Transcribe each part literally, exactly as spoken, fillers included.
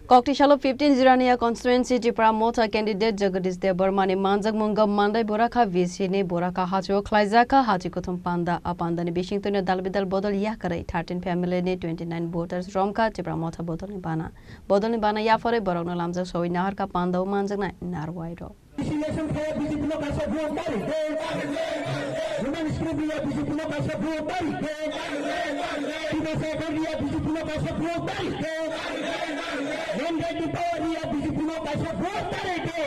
Koktisalo fifteen Jirania constituency Tipra Motha candidate Jagadish Debbarma ni manjakmung Mandai Burakha V C ni Burakha hachio khlaijak kha hachi kuthum panda. A panda ni bising twino dal bidal bodol yakarwi thirteen family ni twenty nine voters romkha Tipra Motha bodol ni bana. Bodol ni bana yapharwi borokno lamjak sogwi naharkha panda o manjaknai narwai rok. Election khlaiya B J P no kaisa vote bari de. Roman script ya B J P no kaisa vote bari de. Dimasa Ekor ya B J P no kaisa vote bari de. Nongai di power ya B J P no kaisa vote bari de.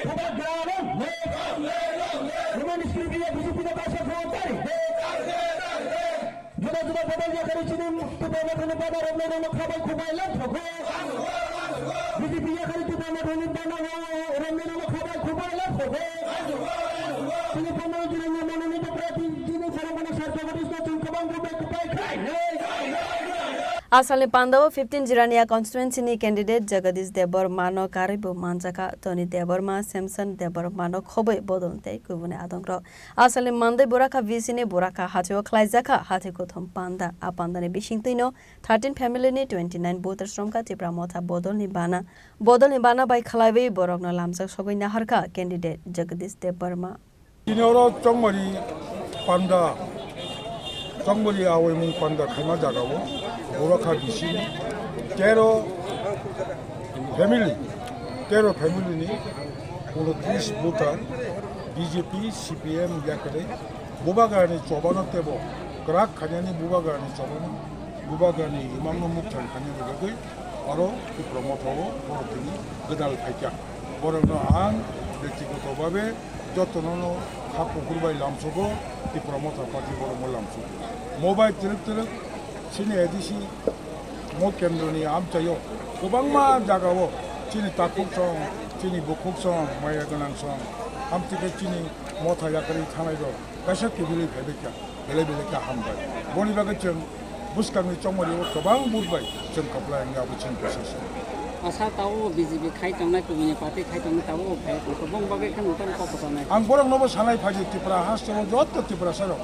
Bubagra no. Roman script ya B J P no kaisa vote bari de. Juda juda bodol yakarwi chini Tipra Mothani bana romnai rokno khabai khubai lamsogo. B J P yakarwi Tipra Mothani bana romnai rokno khabai khubai lamsogo. Chini Pondro Jirania mononito prarthi chini Sarangana Sar Jagadish no chwng kwbang bubai kwbai khlainai. Asalni pandao fifteen Jirania constituency ni candidate Jagadish Debbarma no karwi bo manjakha. Tony Debbarma, Samson Debbarma no khoboi bodol tei kubuni adongrok. Asalni Mandai Burakha V C ni Burakha hachio khlaijakha hathi kuthum panda. A pandani bisingtwino thirteen family ni twenty nine voters romkha Tipra Motha bodolni bana. Bodolni bana bai khlaiwi borokno lamjak sogwi naharkha candidate Jagadish Debbarma. Tini oro Chongmari panda, Chongmari awaimung panda khaima jagao Burakha V C ni tero family, tero family ni unotris voter B J P, C P M yakarwi Bubagrani chobano tebo kwrak khainani Bubagrani chobano, Bubagrani imangno mukthang khainani bagwi oro Tipra Mothao borok tini gwdal phaikha. Borokno ang bektigoto babe jotono no kha kuphur bai lamsogo, Tipra Motha party borokno lamsogo. Mo bai twrwk twrwk chini A D C mo kendroni amchaio kwbangma jagao chini takhuk song, chini bukhuk song, maya gwnang song, amtwikhe chini motha yakarwi thanai rok kaisa kiphilwi phaibaikha, belai belai khe hambai. Boni bagwi chwng bwskangni chongmani o kwbang vote bai chwng kwplai wngya abo chini bisingsa. Asa tabuk B J P khai tongnai, kubuni party khai tongnai, tabuk bo phai tongkha, bong bagwi khe nwng tamo kok kwchanai. Ang borokno bo sanai phaidi, Tripura hasteo joto Tiprasa rok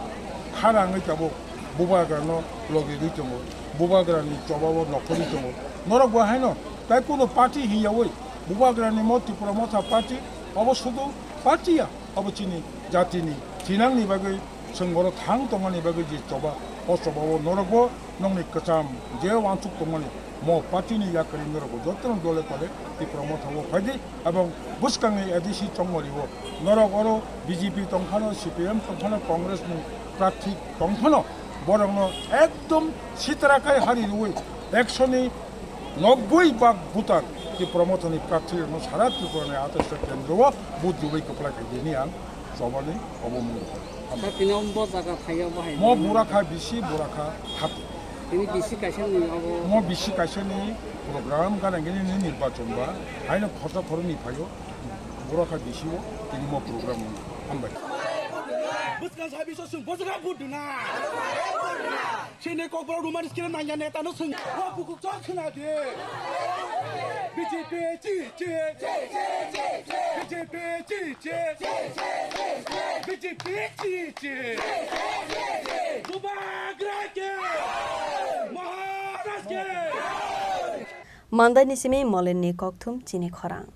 khana wngwi tabuk Bubagrano logi rwi tongo, Bubagrani chobao nokhorwi tongo. Norok bo haino tai kunu party hiyawi Bubagrani mo Tipra Motha party, obo sudu party ya, obo chini jatini thinangni bagwi chwng oro thang tongmani bagwi je choba, o chobao norokbo nokni kwcham je uansuk tongmani mo party ni yakarwi norokbo jotono dole tole Tipra Mothao phaidi, ebong bwskangni A D C chongmani o norok oro B J P tongphano, C P M tongphano, Congress ni prarthi tongphano, borokno ekdom sitra khai hari rwui ekshoni nobboi bak voter Tipra Mothani prarthi rokno sara Tripura ni atais ta kendro o vote rwui kwplai khaidi hwnwi ang chobani obo mung. Sir, tini omo bo jaga thaio bo hai. Mo Burakha bisi, Burakha hati. Tini bisi kaisa ni obo. Mo bisi kaisa ni program gana gini ni nirbachon ba. Haino khorsa khorni phaio. Burakha bisi o tini mo program hambai. Bwskang sabi so sung bojra buduna. Chini kokborok Roman script nangya neta no sung. Wa bukuk chok khna de. B J P chi chi. B J P chi chi. B J P chi chi. Bubagra ke. Maharaj ke. Mandai ni simi Molin ni kokthum chini khorang.